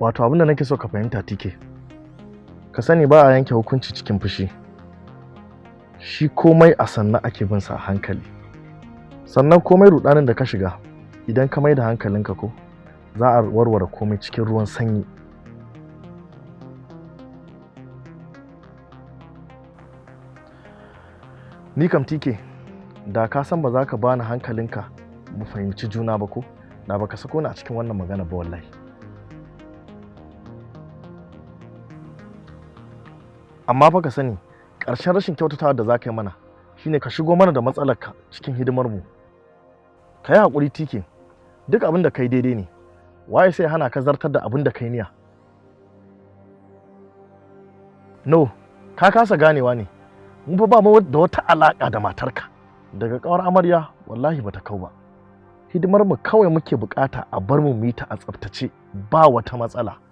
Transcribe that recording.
Wato abin da nake so ka fahimta, Tike, ka sani ba a yanke hukunci cikin fushi. Shi komai a sannan ake bin sa a hankali. Sannan komai rudanin da ka shiga, idan ka mai da hankalinka ko za a warware komai cikin ruwan sanyi. Ni kam Tike, da ka san ba za ka bani hankalinka mu fahimci juna ba ko da baka sako ni a cikin wannan magana ba wallahi. Amma fa ka sani, ƙarshen rashin kyautatawa da za ka yi mana shine ka shigo mana da matsalarka cikin hidimar mu. Ka yi haƙuri Tike, duk abin da kai daidai ne. Waye sai hana ka zartar da abin da kai niyya? No, ka kasa ganewa ne. Mun fa ba mu da wata alaƙa da matarka. Daga ƙawar amarya wallahi bata kau ba. Hidimar mu kawai muke bukata a bar mu mu yi ta a tsaftace, ba wata matsala.